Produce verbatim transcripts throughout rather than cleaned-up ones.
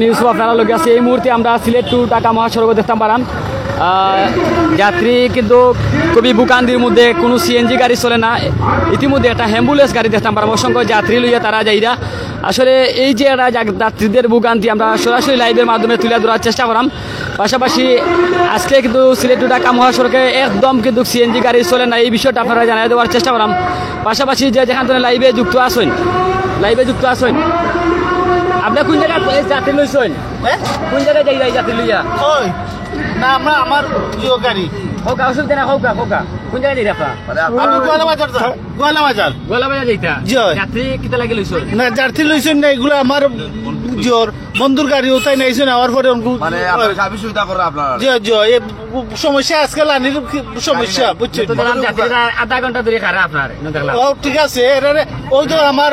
নিউজ আপনারা লগে আছে। এই মুহূর্তে আমরা সিলেট টু ঢাকা মহাসড়ক দেখতাম পারাম। আহ, যাত্রী কিন্তু খুবই ভোগান্তির মধ্যে, কোনো সিএনজি গাড়ি চলে না। ইতিমধ্যে একটা অ্যাম্বুলেন্স গাড়ি দেখতাম পারাম, অসংখ্য যাত্রী লইয়া তারা যাইরা। আসলে এই যে এরা যাক-, যাত্রীদের ভোগান্তি আমরা সরাসরি লাইভের মাধ্যমে তুলে ধরার চেষ্টা করাম। পাশাপাশি আজকে কিন্তু সিলেট টু ঢাকা মহাসড়কে একদম কিন্তু সিএনজি গাড়ি চলে না, এই বিষয়টা আপনারা জানাই দেওয়ার চেষ্টা করাম। পাশাপাশি যে যেখান থেকে লাইভে যুক্ত আছেন, লাইভে যুক্ত আছেন, আপনি কোন জায়গায় এই যাত্রী লইছেন? হ্যাঁ? কোন জায়গায় যাই এই যাত্রী লইয়া? ওই, না, আমরা আমার ইয়ে গাড়ি। হোকা, অসুবিধা না, হোকা, হোকা। কোন জায়গায় যাই আপনারা? আমি গোয়ালা বাজার যাই। গোয়ালা বাজার। গোয়ালা বাজার যাইতা? জি, হয়। যাত্রী কিতা লাগে লইছো? না, যাত্রী লইছেন না, এগুলো আমার জোর বন্ধুর গাড়ি, ওটাই নাইছেন, আমার পরে ওনকু মানে আপনার সবই সুবিধা করে আপনার? জি, জি, এই সমস্যা আজকে লানির সমস্যা, বুঝছেন? তো দেখলাম যাত্রীরা আধা ঘন্টা ধরে খারাপ আপনার, না দেখলাম। ও, ঠিক আছে, এরারে, ওই তো আমার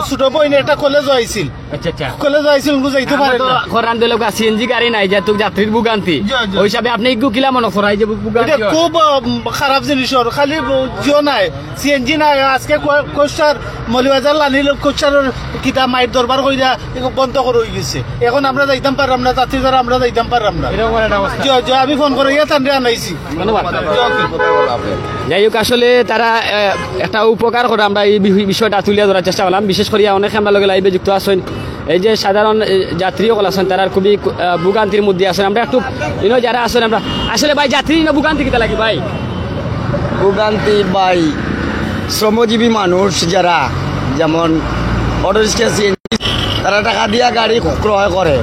ছোট বইন একটা কলেজ আইছিল। আচ্ছা, আচ্ছা। কলেজ আইছিল, ওনকু যাইতে আমরা পারে তো না। খরান দিলে সিএনজি গাড়ি নাই, যেহেতু যাত্রীর ভোগান্তি। জি, জি। ওই হিসাবে আপনি একটু কিলা মনে করাই যে ভোগান্তি এটা হয়? খুব, আহ, খারাপ জিনিস ওর, খালি জিও নাই। সিএনজি নাই, আজকে কো-, কোস্টার মৌলভীবাজার লানিল কোস্টারের কিতা মাইর দরবার কইরা এগু বন্ধ করে হয়ে গেছে। এখন আমরা যাইতাম পারলাম না, যাত্রী যারা আমরা যাইতাম পারলাম না। এরকম একটা অবস্থা। জি, জি, আমি ফোন করে ইয়া তানরে আনাইছি। ধন্যবাদ। জি, ওকে। যাই হোক, আসলে তারা, আহ, একটা উপকার করে আমরা এই বি-, বিষয়টা তুলে ধরার চেষ্টা করলাম। বিশেষ করিয়া অনেকে আমরা লগে লাইভে যুক্ত আছেন, এই যে সাধারণ, এ, যাত্রী সকল আছেন, তারা খুবই, আহ, ভোগান্তির মধ্যে আছেন। আমরা একটু ইনো যারা আছেন, আমরা আসলে ভাই যাত্রী ইনো ভোগান্তি কিতা লাগে ভাই? ভোগান্তি ভাই, শ্রমজীবী মানুষ যারা, যেমন অটোরিক্সা, সিএনজি, তারা টাকা দিয়া গাড়ি ক্রয় করে।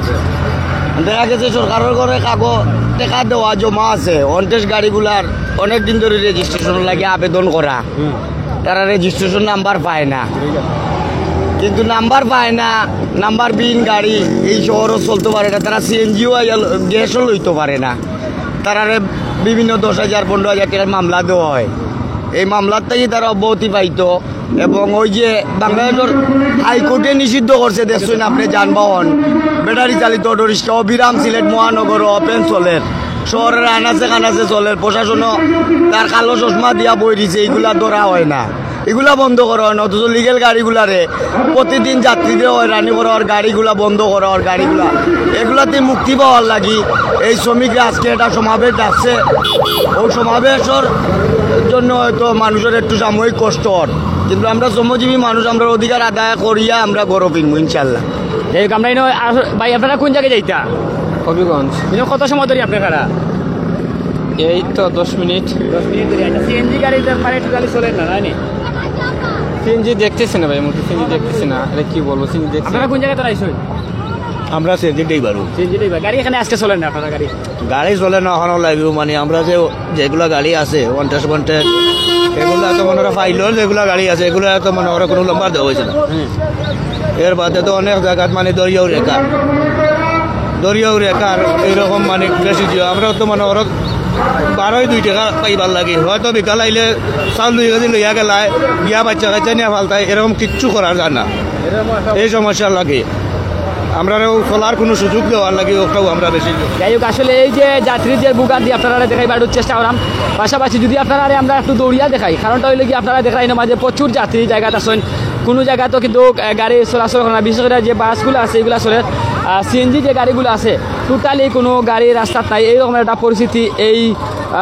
দেখা গেছে সরকারের ঘরে কাগজ, টাকা দেওয়া জমা আছে, অনটেস গাড়িগুলার অনেক দিন ধরে রেজিস্ট্রেশন লাগে আবেদন করা, তারা রেজিস্ট্রেশন নাম্বার পায় না। কিন্তু নাম্বার পায় না, নাম্বার বিহীন গাড়ি এই শহরও চলতে পারে না, তারা সিএনজিও আইয়া ল-, গ্যাসও লইতে পারে না। তারারে বিভিন্ন দশ হাজার, পনেরো হাজার টাকার মামলা দেওয়া হয়। এই মামলার থাকি তারা অব্যাহতি পাইতো। এবং ওই যে বাংলাদেশের হাইকোর্টে নিষিদ্ধ করছে, দেখছেন আপনি, যানবাহন, ব্যাটারি চালিত অটোরিক্সা অবিরাম সিলেট মহানগর ওপেন চলের, শহরের আনাচে কানাচে চলের, প্রশাসনও তার কালো চশমা দিয়া বই দিছে, এইগুলা ধরা হয় না, এগুলা বন্ধ করা হয় না। অথচ লিগেল গাড়িগুলারে প্রতিদিন যাত্রীদের হয়রানি করা হয়, গাড়িগুলা বন্ধ করা হয়, গাড়িগুলা, এগুলাতে মুক্তি পাওয়ার লাগি এই শ্রমিকরা আজকে একটা সমাবেশ ডাকছে। ওই সমাবেশের জন্য হয়তো মানুষের একটু সাময়িক কষ্ট হয়, কিন্তু আমরা শ্রমজীবী মানুষ, আমরা অধিকার আদায় করিয়া আমরা ঘরো ফিরমু ইনশাল্লাহ। যাই হোক, আমরা ইনো আস-, ভাই, আপনারা কোন জায়গায় যাইতা? হবিগঞ্জ। ইনো কত সময় ধরে আপনারা? এই তো দশ মিনিট। দশ মিনিট ধরে। আচ্ছা, সিএনজি গাড়ি তো মানে টোটালি চলে না, নানি? সিএনজি দেখতেছি না ভাই, মোটর সিএনজি দেখতেছি না। আরে কি বলবো, সিএনজি দেখছি না। আপনারা কোন জায়গা থেকে আইছেন? আমরা সিএনজি ড্রাইভার। CNG driver. গাড়ি এখানে আজকে চলে না, আপনারা গাড়ি? গাড়ি চলে না, ওখানে লাগবে। মানে আমরা যে যেগুলা গাড়ি আছে, ওয়ান টেস্ট, ওয়ান টেস্ট, এগুলা তো মনে হয় ফাইলর যেগুলা গাড়ি আছে, এগুলা তো মনে হয় কোনো নম্বর দেওয়া হয়েছে না। এর বাদে তো অনেক জায়গাত মানে দরিয়াও রেখা, দরিয়াও রেখার এইরকম মানে বেশি জিও। আমরা তো মনে হয় বারোই দুই টাকা পাইবার লাগি, হয়তো বিকাল আইলে চাউল দুই কেজি লইয়া গেলায়, গিয়া বাচ্চা কাচ্চা নিয়ে ফালতায়, এরকম কিচ্ছু করা যায় না। এই সমস্যার লাগি আমরারও চলার কোনো সুযোগ দেওয়ার লাগি ওটাও আমরা বেশি। যাই হোক, আসলে এই যে যাত্রীর যে ভোগান্তি আপনারা দেখাইবার একটু চেষ্টা করাম, পাশাপাশি যদি আপনারা আমরা একটু দৌড়িয়া দেখাই, কারণটা হইলো কি আপনারা দেখরা এর মাঝে প্রচুর যাত্রী জায়গাত আছেন, কোনো জায়গা তো কিন্তু, আহ, গাড়ি চলাচল করে না, বিশেষ করে যে বাসগুলো আছে এগুলো চলে, আহ, সিএনজি যে গাড়িগুলো আছে টোটালি কোনো গাড়ি রাস্তাত নাই, এইরকম একটা পরিস্থিতি। এই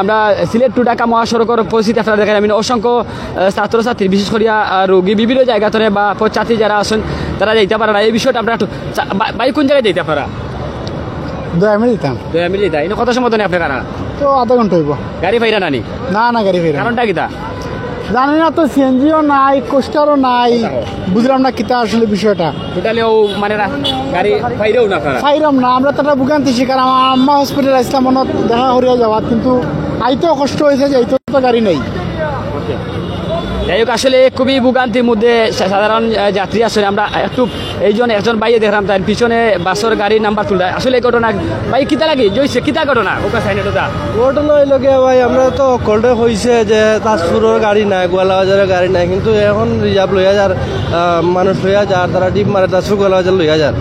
আমরা সিলেট টু ঢাকা মহাসড়কের পরিস্থিতি আপনারা দেখেন, আমি অসংখ্য, আহ, ছাত্রছাত্রী, বিশেষ করিয়া, আহ, রোগী, বিভিন্ন জায়গা থেকে বা পথযাত্রী যারা আছেন, তারা যাইতে পারে না। এই বিষয়টা আপনারা একটু চা-, বা-, ভাই, কোন জায়গায় যাইতে আপনারা? দয়া মিলে দিতাম। দয়া মিলে দিতা। এনে কত সময় ধরে আপনারা? তো আধা ঘন্টা হইব। গাড়ি পাইরা নানি? না, না, গাড়ি পাইরা না। কারণটা কিতা? জানি না তো, সিএনজিও নাই, কোস্টারও নাই। বুঝলাম না কিতা আসলে বিষয়টা। টোটালি ও মানে রা-, গাড়ি পাইরাও না আপনারা? পাইরাম না, আমরা তো একটা ভোগান্তি শিকার। আমার আম্মা হসপিটাল আসলাম, মনে হয় দেখা করিয়া যাওয়া, কিন্তু আইতেও কষ্ট হয়েছে, যাইতেও তো গাড়ি নেই। ওকে। যাই হোক, আসলে খুবই ভোগান্তির মধ্যে সা-, সাধারণ, আহ, যাত্রী আসলে আমরা একটু এই জন্য একজন ভাইয়ে দেখলাম, তার পিছনে বাসর গাড়ির নাম্বার তুলতে। আসলে এই ঘটনা, ভাই, কিতা লাগে? জয়সে, কিতা ঘটনা? ওকা সাইনে তো দা। ঘটনা হইল গিয়া ভাই, আমরা তো হকলরে কইছে যে তাজপুরের গাড়ি নাই, গোয়ালা বাজারের গাড়ি নাই, কিন্তু এখন রিজার্ভ লইয়া যার, আহ, মানুষ লইয়া যার, তারা ডিপ মারে তাজপুর গোয়ালা বাজার লইয়া যার।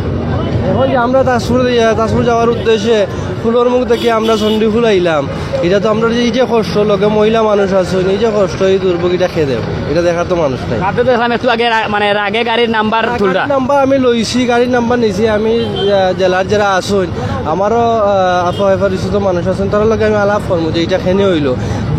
এখন যে আমরা তাজপুর, আহ, তাজপুর যাওয়ার উদ্দেশ্যে ফুলর মুখ থাকি আমরা চণ্ডীফুল আইলাম, ইটা তো আমরার যে, এই যে কষ্ট, লগে মহিলা মানুষ আছইন, এই যে কষ্ট, এই দুর্ভোগ, ইটা কে দেখবো? ইটা দেখার তো মানুষ নাই। আপনি তো দেখলাম একটু আগে রা-, মানে রাগে গাড়ির নাম্বার তুলরা। গাড়ির নাম্বার আমি লইছি, গাড়ির নাম্বার নিছি আমি, আহ, জেলার যারা আছইন, আমারও, আহ, আপা পরিচিত মানুষ আছইন, তারার লগে আমি আলাপ করমু যে ইটা কেনে অইলো।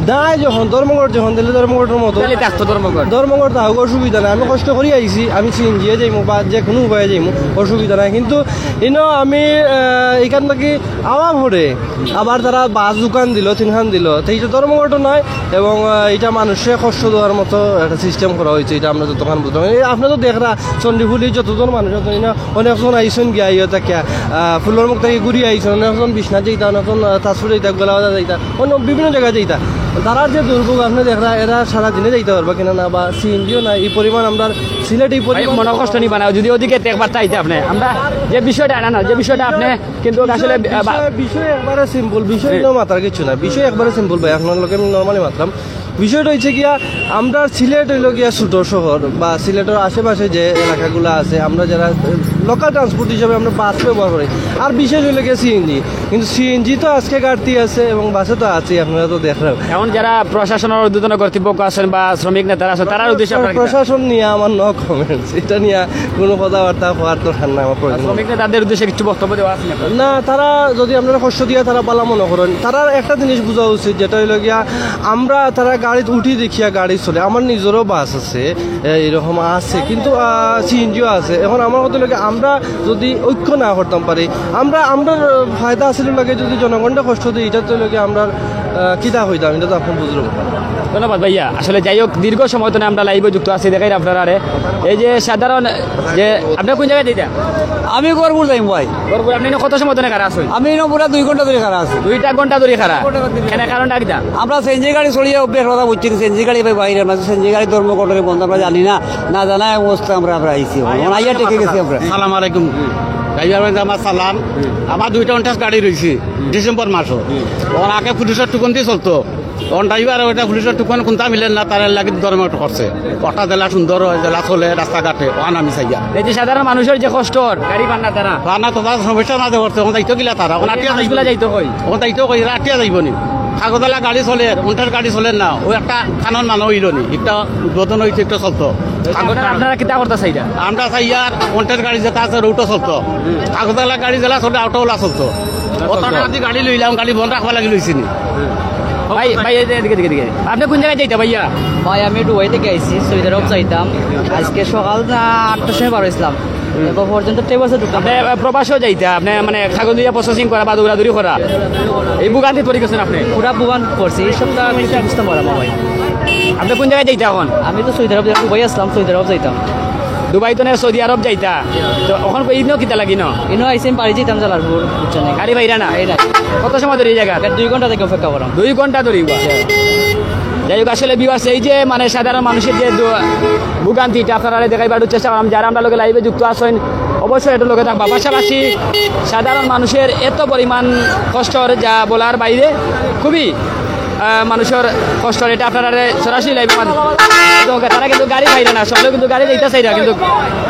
নাই যখন ধর্মঘট, যখন দিলে ধর্মঘটর মতো তাহলে থাকতো ধর্মঘট। ধর্মঘট থাকুক, অসুবিধা নাই। আমি কষ্ট করি আইছি, আমি সিএনজি এ যাইমু বা যে কোনো উপায়ে যাইমু, অসুবিধা নাই। কিন্তু ইনো আমি, আহ, এখান থাকি আওয়া পরে আবার তারা বাস দোকান দিল, তিনখান দিল, তো ইটা ধর্মঘট নায়। এবং, আহ, ইটা মানুষরে কষ্ট দেওয়ার মতো একটা সিস্টেম করা অইছে, ইটা আমরা যতখান বুঝলাম। এই আপনি তো দেখরা চণ্ডীফুলি যতজন মানুষ আছইন, ইনো অনেকজন আইছইন গিয়া ইয়ে থাকিয়া, আহ, ফুলর মুখ থাকি ঘুরি আইছইন, অনেকজন বিশ্বনাথ যাইতা, অনেকজন, আহ, তাজপুর যাইতা, গোয়ালন্দ যাইতা, অন্য বিভিন্ন জায়গায় যাইতা। তারার যে দুর্ভোগ আপনি দেখরা, এরা সারা দিনে যাইতা পারবা কিনা না, বা সিএনজিও না, এই পরিমাণ আমরা সিলেট এই ভাই, পরিমাণ মনে কষ্ট নিবা না, যদি ওদিকে একবার চাইতে আপনি, আমরা যে বিষয়টা, না, না, যে বিষয়টা আপনি কিন্তু আসলে, আহ, বা- বিষয়, বিষয় একবারে সিম্পল, বিষয় জি। ইনো মাতার কিছু না, বিষয় একবারে সিম্পল ভাই, আপনার লগে আমি নরমালি মাতলাম। বিষয়টা অইছে গিয়া, আমরা সিলেট অইলো গিয়া ছোট শহর, বা সিলেটর আশেপাশে যে এলাকাগুলো আছে, আমরা যারা লোকাল ট্রান্সপোর্ট হিসাবে আমরা বাস ব্যবহার করি, আর বিশেষ অইলো গিয়া সিএনজি। কিন্তু সিএনজি তো আজকে ঘাটতি আছে এবং বাসে তো আছে, আপনারা তো দেখলেন। এখন যারা প্রশাসনের ঊর্ধ্বতন কর্তৃপক্ষ আছেন বা শ্রমিক নেতারা আছেন, তারার উদ্দেশ্যে আপনার কি? প্রশাসন নিয়ে আমার নো কমেন্টস, এটা নিয়ে কোনো কথাবার্তা হওয়ার তো না আমার প্রয়োজন। শ্রমিক নেতাদের উদ্দেশ্যে কিছু বক্তব্য দেওয়া আছে না? না, তারা যদি আপনারা কষ্ট দিয়া তারা বালা মনে করেন, তারা একটা জিনিস বুঝা উচিত, যেটা অইলো গিয়া, আমরা তারা গাড়িত উঠি দেখিয়া গাড়ি চলে, আমার নিজেরও বাস আছে, এ, এরকম আছে, কিন্তু, আহ, সিএনজিও আছে। এখন আমার কথা অইলো গিয়া, আমরা যদি ঐক্য না করতাম পারি, আমরা, আমরার ফায়দা আছিল লাগে যদি জনগণরে কষ্ট দিই, এটা তো অইলো গিয়া আমরার, আহ, কিতা হইতাম, এটা তো আপনি বুঝলাম। ধন্যবাদ ভাইয়া। আসলে যাই হোক, দীর্ঘ সময় ধরে আমরা লাইভে যুক্ত আছি, দেখাই আপনারারে। এই যে সাধারণ যে, আপনি কোন জায়গায় যাইতা? আমি গরপুর যাইমু ভাই। গরপুর, আপনি ইনো কত সময় ধরে খাড়া আছেন? আমি ইনো পুরা দুই ঘন্টা ধরে খাড়া আছি। দুইটা ঘন্টা ধরে খাড়া? দুই ঘন্টা ধরে। কেন, কারণটা কিতা? আমরা সিএনজি গাড়ি চড়িয়া অভ্যাস কথা বুঝছি, সিএনজি গাড়ি ভাই বাইরে না, সিএনজি গাড়ি ধর্মঘটরে বন্ধ আমরা জানি না, না জানায় অবস্থা আমরা, আমরা আইছি। এখন আইয়া ঠেকে গেছি আমরা। সালাম আলাইকুম। ড্রাইভার ভাই, আমার সালাম। আমার দুইটা অনটাস গাড়ি রইছে, ডিসেম্বর মাসও। ওর আগে পুলিশের টুকন দিয়ে চলতো। অন ড্রাইভার ওইটা পুলিশের টুকন কোনটা মিলের না, তারা লাগি ধর্মঘট করছে। ওটা জেলা সুন্দর হয়, জেলা চলে রাস্তাঘাটে, ওখান আমি চাইয়া। এই যে সাধারণ মানুষের যে কষ্ট, গাড়ি পান না তারা। পান না তো তারা সমস্যা মাঝে পড়ছে, ওখান যাইতো গিলা তারা, ওখান এই যে আটিয়া মানুষগুলা যাইবো। যাইতো কই? ওখান যাইতো কই, এরা আটিয়া যাইবো নি? কাগজওয়ালা গাড়ি চলে, অনটাস গাড়ি চলে না, ও একটা কানুন মানা হইল নি, একটা উদ্বোধন হইছে, একটা চলতো। আপনারা, আপনারা কিতা করতা চাইরা? আমরা চাইয়ার অনটাস গাড়ি যেটা আছে, ওটা চলতো। কাগজওয়ালা গাড়ি যেটা চলে, ওটা ওলা চলতো। ওটা চলতো। আমি গাড়ি লইলাম, গাড়ি বন্ধ রাখবার লাগি লইছি নি। ভাই, ভাই, এই যে এদিকে, এদিকে, এদিকে। আপনি কোন জায়গায় যাইতা ভাইয়া? ভাই, আমি ডুবাই থেকে আইছি, সৌদি আরব যাইতাম। আজকে সকাল, আহ, আটটার সময় বার হইছিলাম। এখন পর্যন্ত ট্রেন বাসে ঢুকতাম। আপনি, আহ, প্রবাসও যাইতা, আপনি মানে কাগজ দিয়া প্রসেসিং করা বা দৌড়াদৌড়ি করা, এই ভোগান্তি পড়ি গেছেন আপনি? পুরা ভোগান্তি পড়ছি, এই সপ্তাহ আমি বুঝতাম পারলাম না ভাই। আপনি কোন জায়গায় যাইতা এখন? আমি তো সৌদি আরব যাইতাম, দুবাই আসলাম, সৌদি আরব যাইতাম। দুবাই তো না, সৌদি আরব যাইতা। তো এখন কই ইনো কিতা লাগি ন? ইনো আইসি আমি বাড়ি যাইতাম জালালপুর, বুঝছেন নি? গাড়ি পাইরা না? এই না। কত সময় ধরে এই জায়গা? দুই ঘন্টা থেকে অপেক্ষা করাম। দুই ঘন্টা ধরে? যাই হোক, আসলে viewers, এই যে মানে সাধারণ মানুষের যে দু-, ভোগান্তিটা আপনারারে দেখাইবার চেষ্টা করলাম। যারা আমরার লগে লাইভে যুক্ত আছেন, অবশ্যই এটার লগে থাকবা। পাশাপাশি সাধারণ মানুষের এত পরিমাণ কষ্টর যা বলার বাইরে, খুবই, আহ, মানুষের কষ্টর, এটা আপনারারে সরাসরি লাইভের মাধ্যমে। তো তারা কিন্তু গাড়ি পাইরা না, সবগুলো কিন্তু গাড়ি দিতে চাইরা, কিন্তু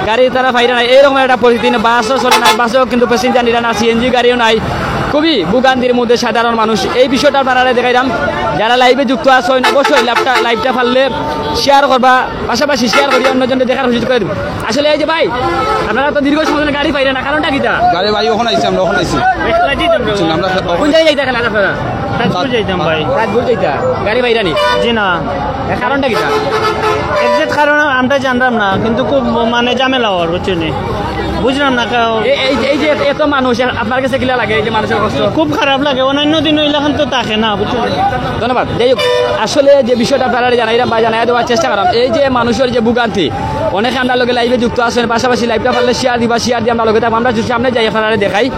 গাড়ি তারা পাইরা না। এইরকম একটা পরিস্থিতি, বাসও চলে না, বাসও কিন্তু প্যাসেঞ্জার নিরা না, সিএনজি গাড়িও নাই। খুবই ভোগান্তির মধ্যে সাধারণ মানুষ। এই বিষয়টা আপনারারে দেখাইলাম। যারা লাইভে যুক্ত আছেন, অবশ্যই লাইভটা, লাইভটা পারলে শেয়ার করবা, পাশাপাশি শেয়ার করিয়া অন্যজনকে দেখার সুযোগ করে দিবা। আসলে এই যে ভাই, আপনারা তো দীর্ঘ সময় ধরে গাড়ি পাইরা না, কারণটা কিতা? গাড়ি ভাই, ওখানে আইছি, আমরা ওখানে আইছি। বুঝছেন, আমরা কোন জায়গায় যাইতা খালা আপনারা? তাজপুর যাইতাম ভাই। তাজপুর যাইতা? গাড়ি পাইরা নি? জি না। এর কারণটা কিতা? এক্সাক্ট কারণ আমরা জানতাম না, কিন্তু খুব মানে ঝামেলা হওয়ার, বুঝছেন নি? বুঝলাম না, কারণ এ-, এই, এই যে এত মানুষ, আপনার কাছে কিলা লাগে এই যে মানুষের কষ্ট? খুব খারাপ লাগে, অন্যান্য দিন ওইলাখান তো থাকে না, বুঝছেন নি? ধন্যবাদ। যাই হোক, আসলে যে বিষয়টা আপনারা জানাইলাম বা জানাই দেওয়ার চেষ্টা করলাম, এই যে মানুষের যে ভোগান্তি, অনেকে আমরার লগে লাইভে যুক্ত আছেন, পাশাপাশি লাইভটা পারলে শেয়ার দিবা, শেয়ার দিয়ে আমরার লগে থাকবা। আমরা একটু সামনে যাই, আপনারারে দেখাই,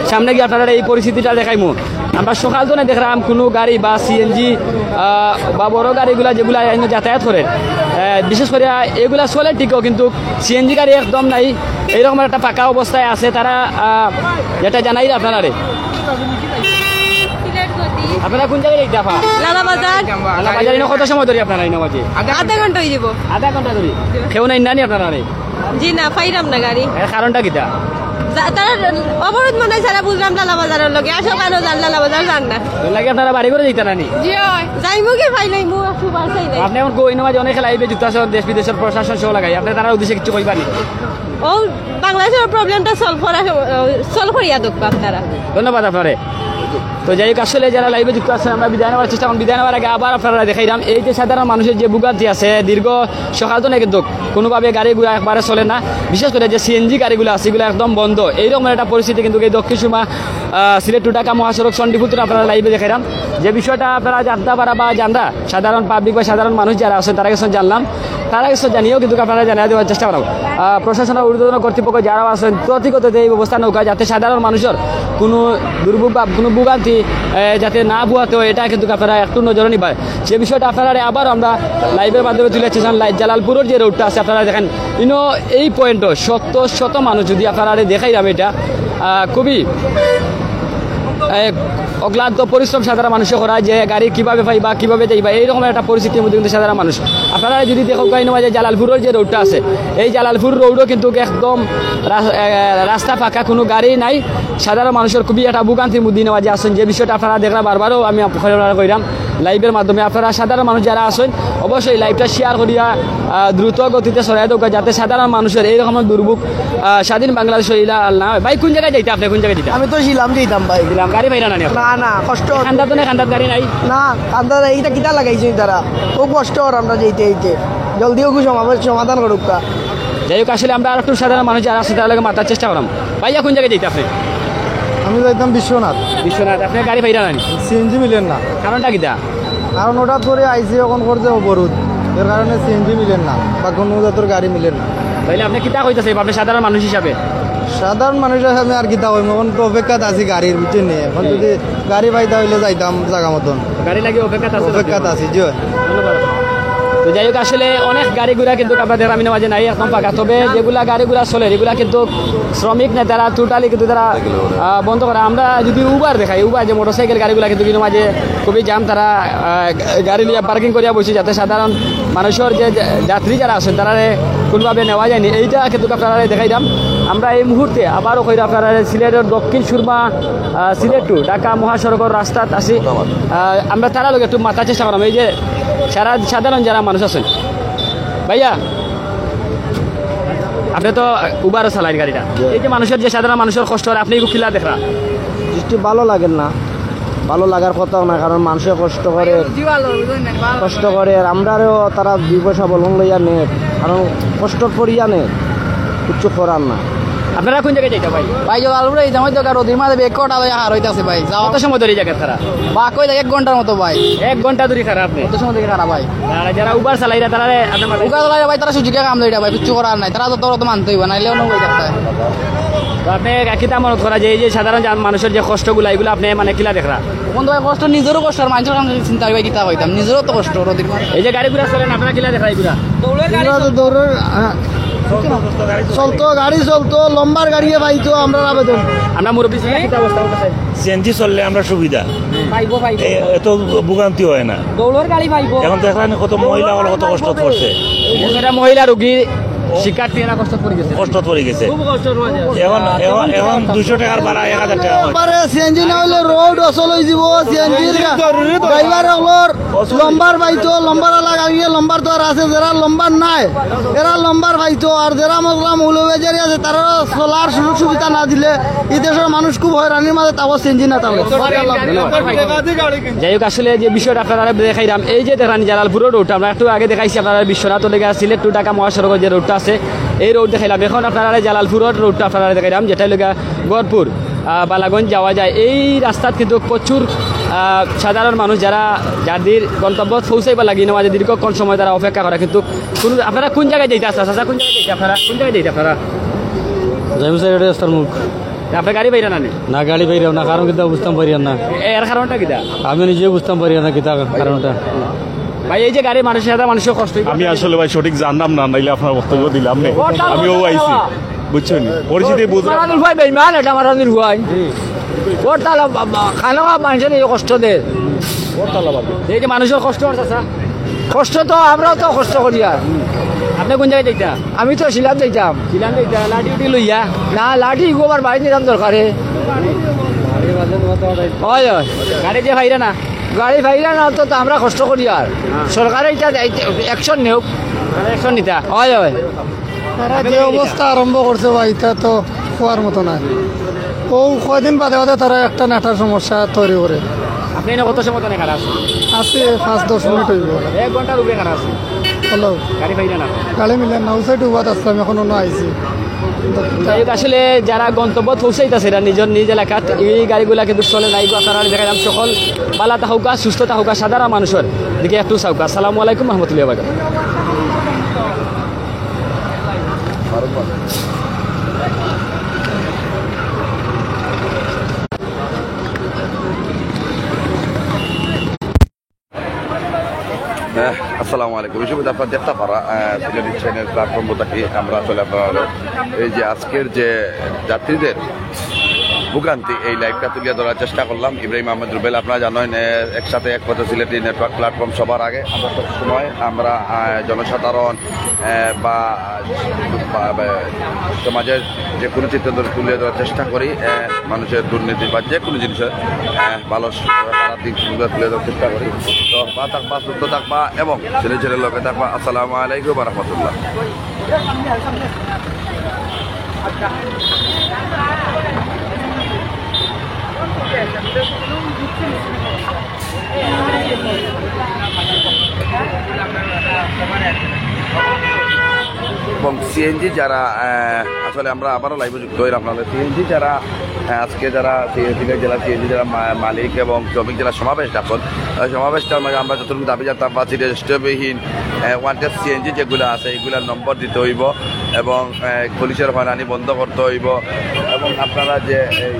সামনে গিয়ে আপনারারে এই পরিস্থিতিটা দেখাইমু। আমরা সকাল ধরে দেখলাম কোনো গাড়ি বা সিএনজি, আহ, বা বড় গাড়িগুলা যেগুলা এনে যাতায়াত করে, আহ, বিশেষ করে এগুলা চলে ঠিকও, কিন্তু সিএনজি গাড়ি একদম নাই। এইরকম একটা ফাঁকা অবস্থায় আছে তারা, আহ, যেটা জানাই আপনারারে। আপনারা কোন জায়গায় যাইতা আফা? লালাবাজার। লালাবাজার, ইনো কত সময় ধরে আপনারা ইনো মাঝে? আধা ঘন্টা হয়ে যাব। আধা ঘন্টা ধরে? কেউ নাই নানি আপনারারে? জি না, পাইলাম না গাড়ি। এর কারণটা কিতা? তা- তারা অবরোধ মনে হয় সারা বুঝলাম লালা বাজারের লগে, আসো কেন যান লালা বাজার যান না। এর লাগি আপনারা বাড়ি ঘরে যাইতা না নি? জি অয়। যাইমু কি ভাই, নাইমু একটু বাসাই নাই। আপনি এখন কই, ইনো মাঝে অনেক লাইভে যুক্ত আছেন, দেশ বিদেশের প্রশাসন সহ লাগাই, আপনি তারার উদ্দেশ্যে কিছু কইবা নি? ও বাংলাদেশের প্রবলেমটা সলভ করা, সলভ করিয়া দেখবো আপনারা। ধন্যবাদ আপনারে। তো যাই হোক, আসলে যারা লাইভে যুক্ত আছেন, আমরা বিদায় নেওয়ার চেষ্টা করুন। বিদায় নেওয়ার আগে আবার আপনারা দেখাইলাম এই যে সাধারণ মানুষের যে ভোগান্তি আছে, দীর্ঘ সকাল তো না কিন্তু কোনোভাবে গাড়ি ঘোড়া একবারে চলে না। বিশেষ করে যে সিএনজি গাড়িগুলো আছে, এগুলো একদম বন্ধ। এইরকম একটা পরিস্থিতি কিন্তু এই দক্ষিণ সুরমা, আহ, সিলেট টু ঢাকা মহাসড়ক সন্ধিপুত্র আপনারা লাইভে দেখাইলাম। যে বিষয়টা আপনারা জানতে পারা বা জানরা, সাধারণ পাবলিক বা সাধারণ মানুষ যারা আছেন, তারা গেছেন জানলাম, তারা গেছেন জানিয়েও কিন্তু আপনারা জানিয়ে দেওয়ার চেষ্টা করব। আহ, প্রশাসনের ঊর্ধ্বতন কর্তৃপক্ষ যারা আছেন, প্রতিগত এই ব্যবস্থা নৌকা যাতে সাধারণ মানুষের কোনো দুর্ভোগ বা কোনো ভোগান্তি, আহ, যাতে না পোহাতে হয়, এটা কিন্তু আপনারা একটু নজরে নিবা। যে বিষয়টা আপনারা আবার আমরা লাইভের মাধ্যমে তুলে ধরতে চাই, লাই- জালালপুরের যে রোডটা আছে, আপনারা দেখেন, ইনো এই পয়েন্টও শত শত মানুষ যদি আপনারা দেখাইলাম, এটা, আহ, খুবই, আহ, অক্লান্ত পরিশ্রম সাধারণ মানুষে করা, যে গাড়ি কিভাবে পাইবা, কিভাবে যাইবা, এইরকম একটা পরিস্থিতির মধ্যে কিন্তু সাধারণ মানুষ। আপনারা যদি দেখো, কইনো যে জালালপুরের যে রোডটা আছে, এই জালালপুর রোডও কিন্তু একদম রা-, আহ, রাস্তা ফাঁকা, কোনো গাড়ি নাই। সাধারণ মানুষের খুবই একটা ভোগান্তির মধ্যে নেওয়া যে আছেন, যে বিষয়টা আপনারা দেখরা বারবারও আমি আপনারা কইরাম লাইভের মাধ্যমে। আপনারা সাধারণ মানুষ যারা আছেন, অবশ্যই লাইভটা শেয়ার করিয়া, আহ, দ্রুত গতিতে ছড়াই দেওয়া, যাতে সাধারণ মানুষের এইরকম দুর্ভোগ, আহ, স্বাধীন বাংলাদেশে ইলা আর না হয়। ভাই, কোন জায়গায় যাইতা আপনি, কোন জায়গায় যাইতা? আমি তো শিলং যাইতাম ভাই। শিলং, গাড়ি পাইরা না নি? না, না, কষ্ট। কান্দাত তো না, কান্দাত গাড়ি নাই? না, কান্দাত এইটা কিতা লাগাইছে তারা? খুব কষ্ট অর আমরা যাইতে যাইতে। জলদি হোক, সমাধান, সমাধান করুক তা। যাই হোক, আসলে আমরা আর একটু সাধারণ মানুষ যারা আছে, তার লগে মাতার চেষ্টা করলাম। ভাইয়া, কোন জায়গায় যাইতা আপনি? আমি যাইতাম বিশ্বনাথ। বিশ্বনাথ, আপনি গাড়ি পাইরা না নি? সিএনজি মিলের না। কারণটা কিতা? কারণ হঠাৎ করে আইসি এখন করছে অবরোধ, এর কারণে সিএনজি মিলের না বা কোনো জাতের গাড়ি মিলের না। তাইলে আপনি কিতা কইতাছেন, আপনি সাধারণ মানুষ হিসাবে? সাধারণ মানুষ হিসাবে আমি আর কিতা কইমু, এখন তো অপেক্ষাত আছি গাড়ির, বুঝছেন নি? এখন হুম। যদি গাড়ি পাইতা হইলে যাইতাম জাগা মতন। গাড়ি লাগি অপেক্ষাত আছে? অপেক্ষাত আছি, জি। ধন্যবাদ। তো যাই হোক, আসলে অনেক গাড়ি ঘোড়া কিন্তু আপনাদের আমি মাঝে নাই, এখন ফাঁকা। তবে যেগুলা গাড়ি ঘোড়া চলে, এগুলা কিন্তু শ্রমিক নেতারা টোটালি কিন্তু তারা, আহ, বন্ধ করে। আমরা যদি উবার দেখাই, উবার যে মোটরসাইকেল গাড়িগুলা কিন্তু কিন্তু মাঝে খুবই জাম, তারা, আহ, গাড়ি নিয়ে পার্কিং করিয়া বসে, যাতে সাধারণ মানুষের যে যা-, যাত্রী যারা আছেন, তারারে কোনোভাবে নেওয়া যায়নি। এইটা কিন্তু আপনারা দেখাইলাম। আমরা এই মুহূর্তে আবারও কইরা আপনারা সিলেটের দক্ষিণ সুরমা, আহ, সিলেট টু ঢাকা মহাসড়কের রাস্তাত আছি। আহ, আমরা তারার লগে একটু মাতার চেষ্টা করলাম। এই যে সারা, সাধারণ যারা মানুষ আছেন, ভাইয়া, আপনি তো উবারও চালাইন গাড়িটা। জি। এই যে মানুষের, যে সাধারণ মানুষের কষ্ট হয়, আপনি এগুলো কিলা দেখরা? দৃষ্টি ভালো লাগের না, ভালো লাগার কথাও না, কারণ মানুষে কষ্ট করে, কষ্ট করে, আর আমরারেও তারা দুই পয়সা বলন লইয়া নে, কারণ কষ্ট করিয়া নে, কিচ্ছু করার না। আপনারা কোন জায়গায় যাইতা ভাই? ভাই, যে আলুরা এই জামাই দোকান রোদির মাঝে বেগ কটা লইয়া হার হইতাছে ভাই, যাও। কত সময় ধরে এই জায়গায় খাড়া? বাক হইলে এক ঘন্টার মতো ভাই। এক ঘন্টা ধরে খাড়া আপনি? কত সময় ধরে খাড়া ভাই? আর যারা উবার চালাইরা, তারা আপনার মাথায় উবার চালাইরা ভাই, তারা সুযোগে কাম লইরা ভাই, কিচ্ছু করার নাই, তারা তো, তোর তো মানতে হইব, নাইলে অন্য হয়ে থাকতে হয়। তো আপনি কিতা মনে করা যে এই যে সাধারণ জন-, মানুষের যে কষ্টগুলা, এগুলো আপনি মানে কিলা দেখরা? কোন ভাই কষ্ট, নিজেরও কষ্ট, আর মানুষের কাম চিন্তা ভাই কিতা হইতাম, নিজেরও তো কষ্ট, রোদির মাঝে। এই যে গাড়ি ঘোড়া চলেন, আপনারা কিলা দেখরা এগুলা? এগুলা তো দৌড়ের, হ্যাঁ। চলতো, গাড়ি চলতো, লম্বার গাড়িয়ে পাইতো, আমরা আবেদন। আমরা মুরব্বী ছিলাম, কিতা অবস্থা হইতেছে? সিএনজি চললে আমরা সুবিধা, পাইবো, পাইবো। এ-, এত ভোগান্তি হয় না। দৌড়ের গাড়ি পাইবো। এখন দেখলেন কত মহিলা হলো, কত কষ্ট পাইবো। পড়ছে। এই যে এটা মহিলা রোগী, শিক্ষার্থী, এরা কষ্ট পড়ে গেছে। কষ্ট পড়ে গেছে। খুব কষ্ট পড়ে গেছে। এখন, এখন, এখন দুইশো টাকার ভাড়া এক হাজার টাকা হয়। একবারে সিএনজি না হইলে রোড অচল হয়ে যাব। সিএনজির ড্রাইভার হলর লম্বার পাইতো, লম্বার আলা গাড়ি, লম্বার তো আর আছে, যারা লম্বার নাই, এরা লম্বার পাইতো, আর যারা মজলা মৌলভীবাজারি আছে, তারা চলার সুযোগ সুবিধা না দিলে এই দেশের মানুষ খুব হয়রানির মাঝে তাবো, সিএনজি না তাবো। যাই হোক, আসলে যে বিষয়টা আপনারা দেখাইলাম, এই যে দেখলাম জালালপুরের রোড, আমরা একটু আগে দেখাইছি আপনারা বিশ্বনাথ লেগা সিলেট টু ঢাকা মহাসড়কের যে রোডটা আছে, এই রোড দেখাইলাম। এখন আপনারা জালালপুরের রোডটা আপনারা দেখাইলাম, যেটা লেগা গড়পুর, আহ, বালাগঞ্জ যাওয়া যায়। এই রাস্তাত কিন্তু প্রচুর, আহ, সাধারণ মানুষ যারা যাদের গন্তব্য পৌঁছাইবার লাগি না মাঝে দীর্ঘক্ষণ সময় তারা অপেক্ষা করে, কিন্তু কোনো, আপনারা কোন জায়গায় যাইতে আসা? চাচা, কোন জায়গায় যাইতে আপনারা? কোন জায়গায় যাইতে আপনারা? যাইমু স্যার, এটা রাস্তার মুখ। না, আপনার গাড়ি বাইরে না নি? না, গাড়ি বাইরে না, কারণ কিতা বুঝতাম পারি না। এ-, এর কারণটা কিতা? আমি নিজেও বুঝতাম পারি না কিতা কারণটা। ভাই, এই যে গাড়ি মানুষের সাথে মানুষের কষ্ট, আমি আসলে ভাই সঠিক জানলাম না, নাইলে আপনার বক্তব্য দিলাম না। আমিও আইছি, বুঝছেন? পরিস্থিতি বুঝলাম। মারানির ভাই বেইমান, এটা মারানির ভাই। ওর তাহলে বা-, বা-, খানো মানুষের এই কষ্ট দের। এই যে মানুষের কষ্ট হচ্ছে, স্যার। কষ্ট তো, আমরাও তো কষ্ট করি আর। আপনি কোন জায়গায় যাইতা? আমি তো শিলং যাইতাম। শিলং যাইতা, লাঠি উঠি লইয়া? না, লাঠি ইগু আবার বাড়িত নিতাম দরকারে। অয়, অয়। গাড়ি যে পাইরা না? গাড়ি পাইরা না তো, তো আমরা কষ্ট করি আর। হ্যাঁ। সরকারে ইটা দায়িত্ব, action নেউক। তারা action নিতা? অয়, অয়। তারা যে অবস্থা আরম্ভ করছে ভাই, ইটা তো কওয়ার মতো নায়। ও কয়দিন বাদে বাদে তারা একটা নাটার সমস্যা তৈরি করে। আপনি এনে কত সময় ধরে খাড়া আছেন? আছি পাঁচ দশ মিনিট অইবো। এক ঘন্টার উপরে খাড়া আছেন। হ্যালো। গাড়ি পাইরা না? গাড়ি মিলে না, ওই সাইডে উবাত আসলাম, এখন অনো আইছি। যাই হোক, আসলে যারা গন্তব্য পৌঁছাইতাছে, এরা নিজের নিজ এলাকাত, এই গাড়িগুলা কিন্তু চলে না। এগুলো আপনারা দেখাইলাম, সকল ভালা থাকুকা, সুস্থ থাকুকা, সাধারণ মানুষের দিকে একটু চাউকা। আসসালামু আলাইকুম রহমতুল্লাহ। হ্যাঁ, আসসালামু আলাইকুম। এই সময় আপনারা দেখতে পারা, আহ, সিলেটি চ্যানেল প্ল্যাটফর্ম থাকি আমরা আসলে আপনারা এই যে আজকের যে যাত্রীদের ভোগান্তি, এই লাইভটা তুলিয়া ধরার চেষ্টা করলাম। ইব্রাহিম আহমেদ রুবেল, আপনারা জানেন, আহ, একসাথে এক পথে সিলেটি নেটওয়ার্ক প্ল্যাটফর্ম সবার আগে। আমরা সব সময় আমরা, আহ, জনসাধারণ, আহ, বা, বা, বা সমাজের যে কোনো চিত্র তুলে ধরার চেষ্টা করি, আহ, মানুষের দুর্নীতি বা যে কোনো জিনিসের, আহ, ভালো স-, খারাপ দিক তুলে ধরার চেষ্টা করি। তো ভালা থাকবা, সুস্থ থাকবা এবং সিলেটি চ্যানেলের লগে থাকবা। আসসালামু আলাইকুম ওয়া রাহমাতুল্লাহ। এবং সিএনজি যারা, আহ, আসলে আমরা আবারও লাইভে যুক্ত হইলাম, আপনাদের সিএনজি যারা, আহ, আজকে যারা সিএনজি জেলা সিএনজি যারা মা-, মালিক এবং শ্রমিক যারা সমাবেশ ডাকছেন, ওই সমাবেশটার মাঝে আমরা যতটুকু দাবি জানাতাম বা সিটি রেজিস্ট্রেশনবিহীন, আহ, ওয়ান্টেড সিএনজি যেগুলো আছে এইগুলার নম্বর দিতে হইব এবং, আহ, পুলিশের হয়রানি বন্ধ করতে হইব এবং আপনারা যে এই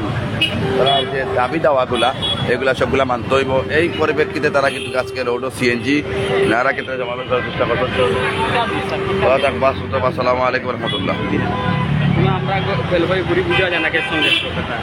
তারা যে দাবি দাওয়াগুলা, এগুলা সবগুলা মানতে হইব। এই পরিপ্রেক্ষিতে তারা কিন্তু আজকে রোডও সিএনজি নারা কেন্দ্রে জমা করার চেষ্টা করবেন। ভালা থাকবা, সুস্থ থাকবা। আসসালামু আলাইকুম রহমতুল্লাহ। আমরা বেলবাড়ি ঘুরি বুঝা যায় না কে সঙ্গে কথা।